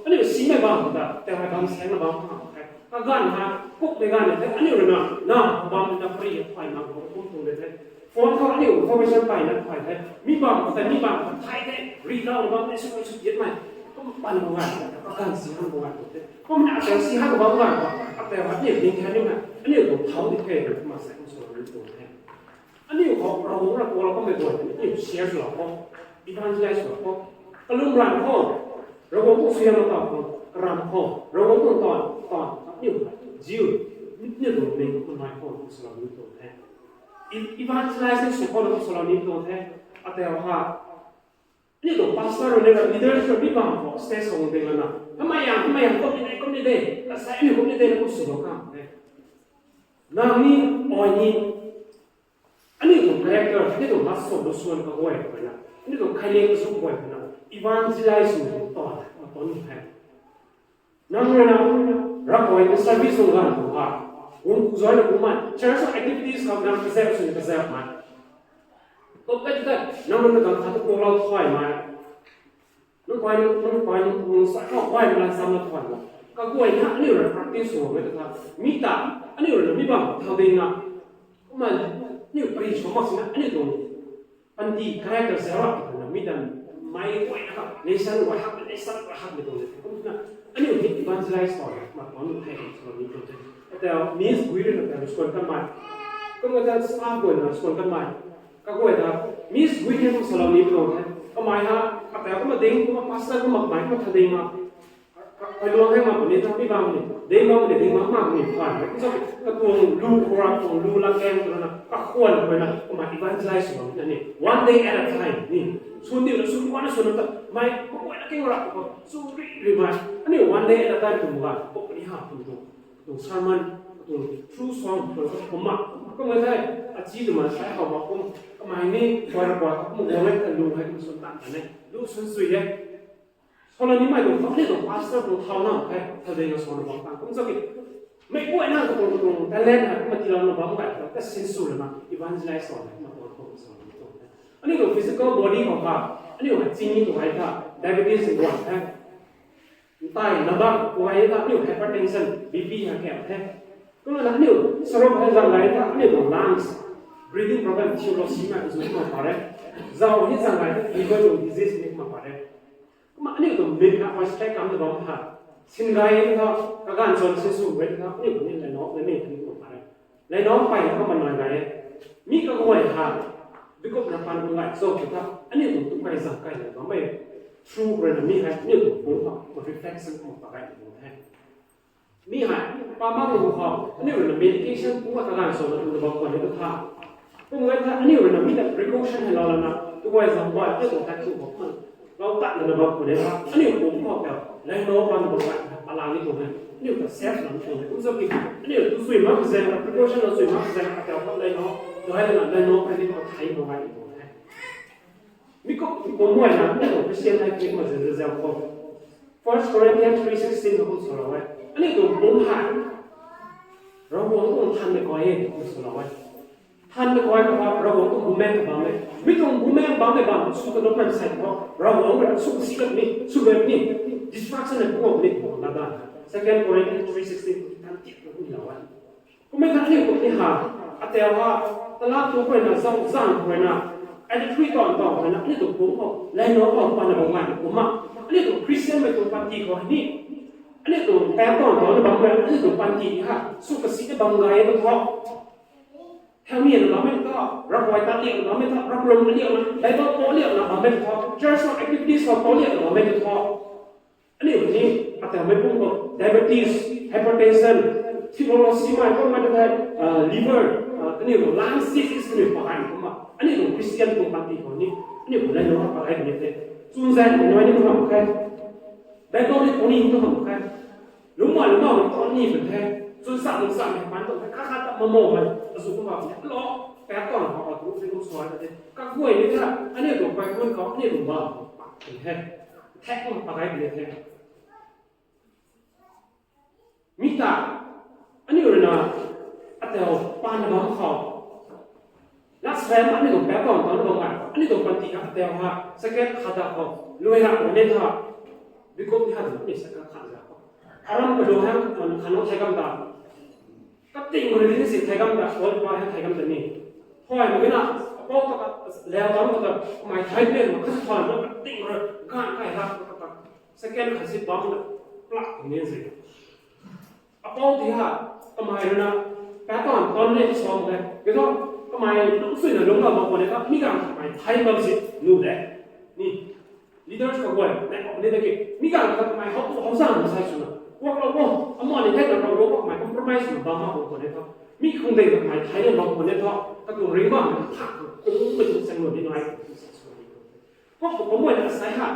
Aniu simei bam ta, atau hei bam sang na bam khang khe. Kaganv ha, kukmei ganv the, aniu rui na, na, bam na free, phay na, kum kum de the. Phone khou aniu information payna phay the. Mi bam khou tei, mi bam khou thay the. Ri lau bam tei sw sw yet mei. Kum pan bam ganv, kaganv si han bam ganv the. Kum na atau si han bam ganv, atau aniu ding the aniu na. Aniu tuang thau di the, kum sa kum sw ni tuang the. Aniu khou Ravguangc rui kuak lou kummei guay, aniu share sw lou khou, evangelize sw lou khou, kalum ran khou, Ravguangc khou suaihiam lou tau khou, karam khou, Ravguangc tuang taanv, taanv, aniu, Jew, aniu tuang ling, kum nai khou, sw lou ni tuang the. E-, evangelize ni sw khou na sw lou ni tuang the. Atau ha, aniu tuang pastor rui na, leaders rui mi bam khou stage khou ding lana, kamei yang, kamei yang, kum ni de, kum ni de, ta sa aniu kum ni de na kum sw bam khang the. Nang ni, ai ni, aniu tuang character, aniu tuang lat sw lu suan kaguay khou na, aniu tuang khailiang kasu kaguay khou na, evangelize sw tuang taanv, ma tuang ni the. Nang rui na, Ravguangc tuang service tuang ganv khou ha, kum ku zay na kumna, church activities khou nang kazauh sw kazauh mei. Kum kai tu tei, nang rui na ganv khat tu kuak lou thay mei. Nang pai, nang pai, nang sa khou pai na sam na thay mei. Kaguay na, aniu rui practice sw mei ta tha. Mi ta, aniu rui na mi bam thau ding na. Kumna, aniu pari sw mak sina, aniu tuang panty character zauc rap twna mi ta mei guay na hak, lesson guay hak, lesson guay hak ni tuang le. Kumna, aniu ni evangelize sw na, ma tuang ni the, sw ni tuang the. Atau Miss Gui rui na ta respond kan mei. Kumna ta staff guay na respond kan mei. Kaguay ta, Miss Gui ni kum sw lou ni tuang the. Kamei ha, atau kumna ding, kumna pastor, kumna kamei, kumna tha ding ma. Ka, ka luang hei mak puni ta, mi bam ni, ding bam ni, ding bam mak ni, phay. Kum sa ki, katuang lu, khwra tuang lu, lat kang tuang na, kakhwan khou na, kumna evangelize sw bam na ni. One day at a time ni. Sw ni na, sw kuan na, sw na ta, mei, kaguay na king rap khou, sw ri ri mei. Aniu one day at a time tuang ga, kum ni ha, tuang tuang. Tuang sermon, tuang through song, tuang kumna. Kumna thei, achi tuang ma sai khou ma kum, kamei ni, khwra khou, kum guang e, ka lu hei, kum sw tan ta ne. Lu sw sw e. Sw lou nimei tuang, ni tuang pastor tuang thau na, hei, thau dei na sw na bam tang. Kum sa ki, mei guay na tuang, tuang talent na, kumna tiilou na bam kai, tuang ta sinsw lana, evangelize sw na, kumna tuang, tuang sw na, tuang. Aniu tuang physical body khou kha, aniu hei chini tuang hei kha, diabetes tuang hei. Ntai, nabak, kuay ta, aniu hypertension, B P hei kap the. Kumna aniu, sarok hei zang gay ta, aniu tuang lungs, breathing problem, thiu lou si na, zu kumna pare. Zau ni zang gay ta, liver tuang disease ni kumna pare. Kumna aniu tuang mit na, hei stress kam na bam ha. Sin gay ta, kaganv chwn sinsw gay ta, aniu tuang ni lei nok, lei ni, ni kumna pare. Lei nok pai na kumna nai gay e. Mi kaguay ha, bikup na pan kumna gay, so ki ta, aniu tuang tu kai zang kai na bam e. Through rui na mi hei, aniu tuang pum ha, kumna reflection kumna pa gay na bam e. Mi hei, pa mak na bam khou, aniu rui na medication kumna kaganv chwn na kumna bam khwan ni tu tha. Kumna gay ta, aniu rui na mi ta precaution hei lou lana, tu guay zang guay, aniu tuang tat tu bam khwan. Lou tat na bam khwan ni tha, aniu pum khou ta, lei nok pan bam gay, alang ni tuang e, aniu ta safe lam tuang e. Kum sa ki, aniu tu sui mak zaeng, precaution lou sui mak zaeng, ta khou lei nok, tu hei lana lei nok, kani khou thei bam gay ni tuang e. Mi kum, kum guay na, aniu tuang Christian life ni kumna zaeng zaeng khou. First Corinthians three sixteen khou kum sw lou e. Aniu tuang pum hei, Ravguangc tuang than mei guay e, kum sw lou e. Than mei guay khou, Ravguangc tuang bumaengh bam e. Mi tuang bumaengh bam e bam, sw ta lou na sai khou, Ravguangc rui sw si lat ni, sw lat ni, destruction na kum ni, kum na dan. Second Corinthians three sixteen, than tit na kum lou e. Kumna ta aniu tuang ni ha, atau ha, talat tu khou na, zang zang khou na, adultery tuang tuang khou na, aniu tuang pum khou, lei nok khou, pan na bam gay kumna. Aniu tuang Christian mei tuang panty khou ni, aniu tuang tap tuang tuang na bam gay, aniu tuang panty ha, sw kasi na bam gay na khou. Health ni na bammei thu, ravguay ta liak na bammei thu, ravlum na liak na, Bible pou liak na bammei thu, church na activities na pou liak na bammei thu. Aniu ni, atau mei pum khou diabetes, hypertension, theology mei, kum mei tu thei, liver, aniu khou lung disease, aniu pakai kumna. Aniu khou Christian tuang panty khou ni, aniu khou lei lou pakai ni the. Chunzan ni nai ni mak khe. Bible ni puni tu mak khe. Lungmei lungmei ni puni mak khe. Chun sa lung sa ni pan tu kha kha ta mamo mei. Azu kumna ni lo. Pek tuang khou tu si kum suai ta the. Kaguay ni the. Aniu tuang pai kun khou aniu tuang bam. Pak the. Thek mak pakai ni the. Mi ta, aniu rui na, atau pan na bam khou. Last time aniu tuang pek tuang tuang na bam ngai. Aniu tuang panty ha atau ha, second khada khou. Lui ha, lui ne tha. Bikop ni ha tu ni second khada khou. Aram ka do ha, kan khan thai kam ta. Kating rui ni si thai kam ta, all pa ha thai kam ta ni. Hoi, mi na, apou ta ka, leu bam ta, mai thai pen, ma khan thai ma kating rui, gan kai ha ta. Second khat si bam na plak ni si. Apou ti ha, kamei rui na, pek tuang tuang ni song de. Kei thu, kamei lung sui na lung na bam khou ni ta, mi ganv kamei thai bam si, nu de. Ni, leaders kaguay, na kau ni de ki, mi ganv kamei hou tu hou zang na sai sw na. Kuak lou o, amo ni thei na rou o, kamei compromise na bam mak khou ni ta. Mi khang de kamei thai na bam khou ni ta, katuang ring bam na thak, kung mei tu sang lo ni nai. Kok tu kaguay na sai ha,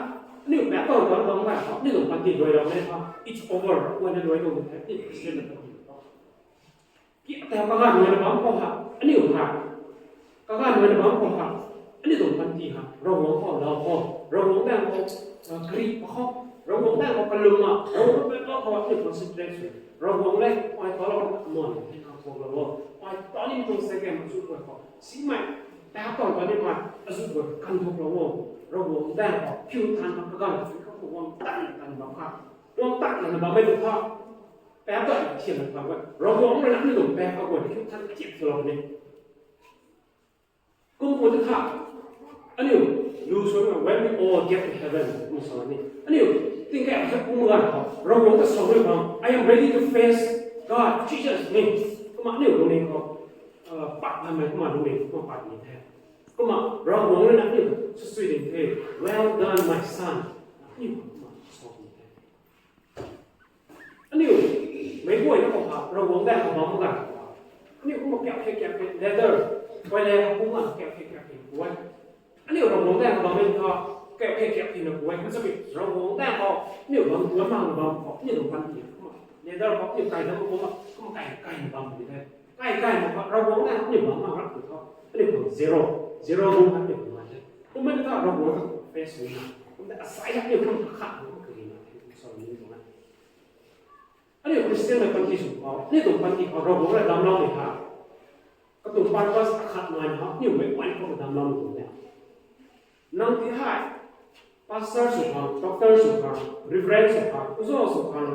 aniu pek tuang tuang bam ngai, aniu tuang panty luai rau ne tha, it's over, kaguay na luai tuang the, aniu Christian na panty. Ki atau kaganv luai na bam khou ha, aniu ha, kaganv luai na bam khou ha, aniu tuang panty ha, Ravguangc khou lau khou, Ravguangc daeng khou, kari pa khou, Ravguangc daeng khou kalum ma, Ravguangc pe khou, aniu concentrate sw, Ravguangc le, ai ta lou, mon, ai ta lou, ai ta ni tuang second, azu guay khou, simei, pek tuang tuang ni mei, azu guay kan thuk lou o, Ravguangc daeng khou, phiu than khou kaganv, phiu khou guang tan tan bam kha, guang tan tan bam mei tu kha, pek tuang thiam na bam mei, Ravguangc rui na aniu tuang pek khou guay, phiu than thiam tu lou ni. Kum khou tu kha, aniu, lu sw na, when we all get to heaven, kum sa ni. Aniu, tingkai sa kum ganv khou, Ravguangc ta sa rui bam, I am ready to face God, Jesus ni. Kumna aniu lungning khou, pat na mei kumna lungning khou pat ni the. Kumna Ravguangc rui na aniu, sw sui ding the, well done, my son. Aniu, kumna sa ni the. Aniu, meic guayna khou ha, Ravguangc daeng khou bam ganv khou ha. Aniu kumna kiak khe kiak khe, letter, koi le kumna kiak khe kiak khe, guay. Aniu Ravguangc daeng khou bam ganv khou, kiak khe kiak khe na guay, kum sa ki, Ravguangc daeng khou, aniu bam guay mang bam khou, aniu bam bam ni, kumna, letter khou, aniu kai dam kumna, kumna kai, kai na bam ni the. Kai kai na khou, Ravguangc daeng khou, aniu bam mang rap tu khou, aniu khou zero, zero bam aniu khou nai the. Kumna ni ta Ravguangc face ni na, kumna asai aniu khou khat khou kari na, kum sa ni na. Aniu Christian mei panty sw khou, aniu tuang panty khou Ravguangc rui damcloumei ha. Katuang purpose akhat nai na, aniu meic guayna khou damcloumei tuang e. Nang ti hei, pastor sw khang, doctor sw khang, reverend sw khang, uzo sw khang,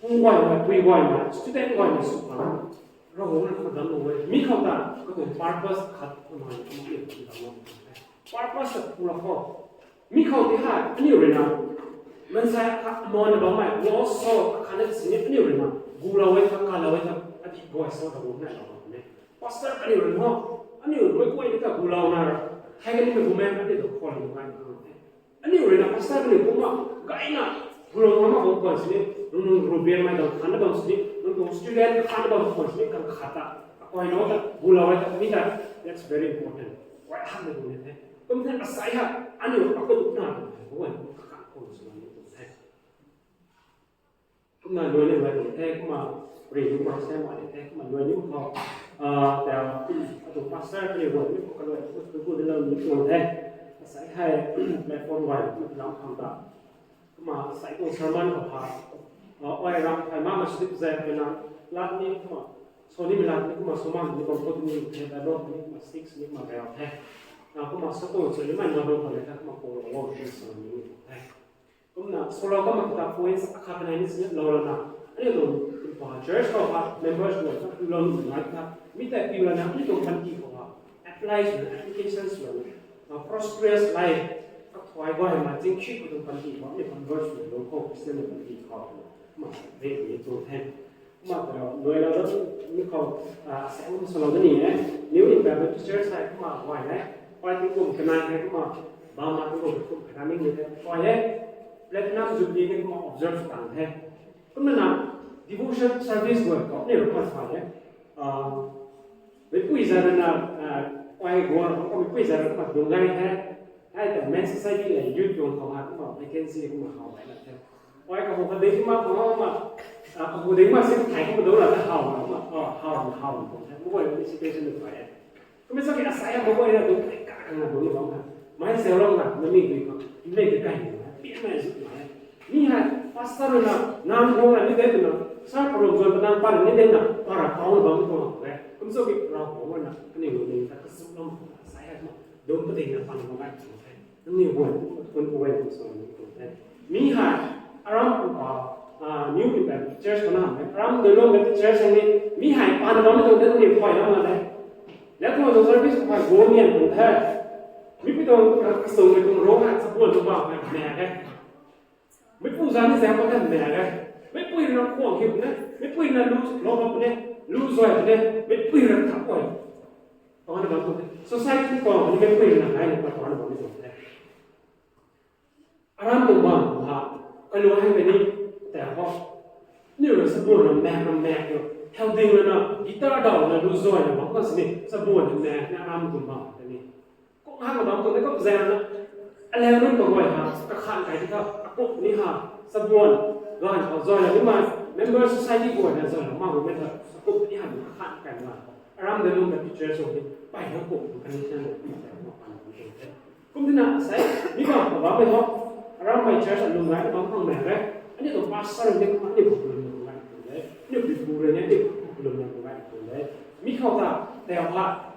pu guay mei, pui guay mei, student guay mei sw khang, Ravguangc rui khou damclou e. Mi khou ta, katuang purpose akhat nai na, aniu damcloumei tuang e. Purpose ta pu la khou. Mi khou ti hei, aniu rui na, mansei akhat mon na bammei, lost soul akhat na sini, aniu rui na, gulou e tha, kalou e tha, adi guay sa ta gu na lou ne. Pastor aniu rui na, aniu rui guay ni ta gulou na ra, hei kani mei gu mei aniu ta khou ni ngai na ne. Aniu rui na pastor aniu kumna, gayna, gulou na ma bam khwan sini, nung nung rubian mei dang khan na bam sini, nung nung student khan na bam khwan sini, kan khat ta, akai na ta, gulou e ta, mi ta, that's very important. Guay han na gu ne the. Kum the asai ha, aniu akut na, guay, kakhan kum sini, kum the. Kumna luai ni luai ni the, kumna ri ni kumna sei mai ni the, kumna luai ni khou, ah, ta, atu pastor kani luai ni khou kaluai ni khou tu ku de lou ni khou the. Asai hei platform guay ni lam khang ta. Kumna asai tuang sermon khou ha, ah, oi ram thai ma ma sip zai kena, lat ni kumna, so ni mi lat ni kumna so ma ni bam khou ni the, da lo ni kumna six ni kumna rau the. Na kumna so tuang so ni mai ma bam khou ni the, kumna kou lo ni so ni the. Kumna, swlou kamei ta points akhat kanei ni sini lou lana. Aniu tuang, tuang church khou ha, members khou ha, lou nai tha. Mi tei piu lana, aniu tuang panty khou ha. Apply swna, application swna. Na prosperous life, kathuay guay ma, zingkhi khou tuang panty khou, aniu convert swna, lou khou, Christian tuang panty khou. Ma, re, re, tuang the. Kumna ta luai la dat ni khou, a, sa um salou da ni e. New Impact Baptist Church hei kumna huay e. Pai tingkum kanei hei kumna, bam ma tingkum kum kanei ni de. Huay e. Platinum Jubilee ni kumna observe tang the. Kumna na devotion service guay khou ni kumna sa e. A, meipui zana na, a, huay guang khou meipui zana kumna dung gay the. Hei ta Men Society le youth tuang khou ha kumna vacancy kumna how gay na the. Oi, kahu kading ma, kahu ma, a, kahu ding ma sing thai kumna dou la ta how ma, o, how, how, how, how, mei guay ni situation ni pai e. Kumna sa ki asai mei guay na dou kai ka na dou ni bam na. Mei se rong na, na mi dui ko, mei ke kai ni na, pi na zu na. Ni hai, pastor na, nang rong na ni de na, sa rong zo na, pa ni de na, para kau na bam ko e. Kumna sa ki rau ko na, ani lo ni ta kasu lo, asai ma, dou pa ding na pan ko kai. Nangniw guay, kun guay, kun sa ni kun the. Mi hei, aram kumna, a, New Impact Church khou na, aram dui lung Baptist Church ni, mi hei, pan bam tuang the, nangniw khuay lam na the. Lev tuang service khou guang nian tuang the. Mi pi tuang, a, kasung ni tuang rong hei, sa buan tuang bam hei, mei hei. Meipui zan ni zan pa kan mei hei. Meipui rui na khuang hi ne, meipui na lu, lo pa ne, lu zoi ne, meipui rui na thak guay. Tuang na bam tuang the. Society tuang ni meipui rui na kai ni pa tuang na bam tuang the. Aram tuang bam tuang ha, kalu hei mei ni, ta ho. Ni rui sa buan na mak, na mak yo. Healthy na na, guitar dau na lu zoi na bam kan sini, sa buan na mak na aram tuang bam ta ni. Kum hang bam tuang ni kum zan na. Aleu nunc kaguay ha, kakhan kai ti tha, akum ni ha, sa buan, gan khou zoi na ni ma, member society guay na zoi na ma gu mei tha, akum ni ha, kakhan kai na. Aram dui lung Baptist Church ni, pai na kum, kan ni sa na, kum zan na, kum pan tuang the. Kum tina, sai, mi bam khou bam mei ho. Aram mei church lung gay bam khang mei re. Ani tuang pastor ni kum ani kum lung gay tuang de. Ani pi pu rui ni ani kum lung gay tuang de. Mi khou ta, tei ha.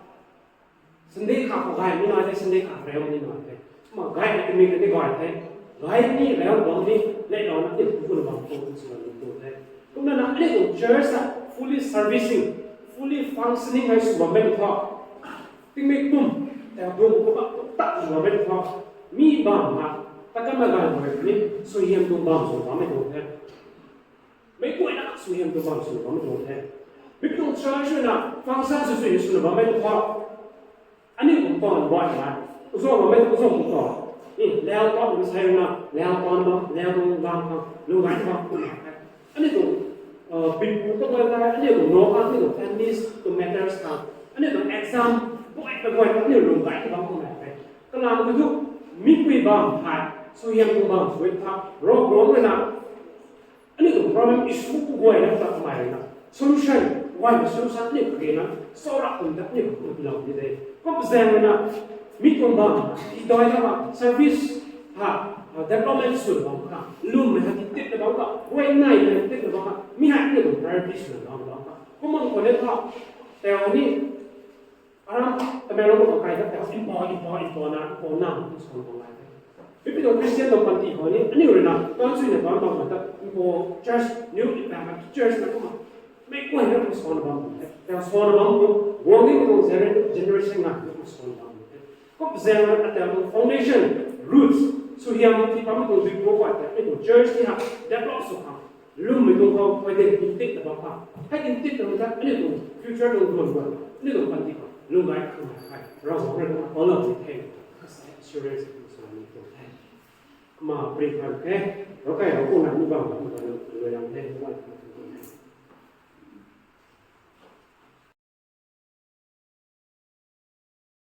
Sunday kha khou gay ni nai the, Sunday kha reu ni nai the. Kumna gay na kami kani gay the. Gay ni reu bam ni, le rau na ni kum bam kum sw na ni kum the. Kumna na ani tuang church a fully servicing, fully functioning hei sw bam mei ni khou. Tingmei kum, ta bum kum bam kum ta sw bam mei ni khou. Mi bam na, ta kam na gay bam ni, suaihiam tuang bam sw bam mei tuang the. Meic guayna suaihiam tuang bam sw bam tuang the. Mi tuang church na function sw sw sw bammei tuang khou. Aniu tuang taanv guay na, uzau bammei tuang uzau tuang taanv. Ni, lau taanv kum sei na, lau taanv bam, lau tuang bam khang, lung gay bam kum na the. Aniu tuang, uh, pinpu ta guay na, aniu tuang no khang, aniu tuang families tuang matters khang, aniu tuang exam, guay na guay, aniu lung gay bam kum na the. Kalam tu, mipui bam hei, suaihiam tuang bam sw tha, rok rong na, aniu tuang problem issue guay na ta kamei na. Solution, guay na solution aniu kage na. Sora kum ta aniu kum lou ni de. Kum zaeng na, mi tuang bam, i doi na ba, service, ha, ha, development sw bam kha. Lum na ha ti tip na bam kha. Guay nai na tip na bam kha. Mi ha aniu tuang priority sw na bam kha. Kum bam khou le tha. Tei ni, Aram, Tamenglong khou kai ta, impo, impo, impo na, impo na, kum sw bam nai the. Mipui tuang Christian tuang panty khou ni, aniu rui na, tuang sui na tuang bam ta, impo church, New Impact Baptist Church na kumna. Meic guay na kum sw na bam the. Ta sw na bam kum, guang ni kum gener-, generation na kum sw na bam the. Kum zaeng na ata kum foundation, roots, suaihiam ti bam kum dui pro pa ta, aniu tuang church ni ha, develop sw khang. Lwmmei tuang khou, hei tei tin tip na bam kha. Hei tin tip na bam kha, aniu tuang future tuang duan duan. Aniu tuang panty khou, lung gay khang na khai. Ravguangc rui na, all of the thing. Assurance, so ni tuang the. Kumna, pray khan the. Ravkai, Ravguangc na, ni bam, ni bam, ni bam, ni bam,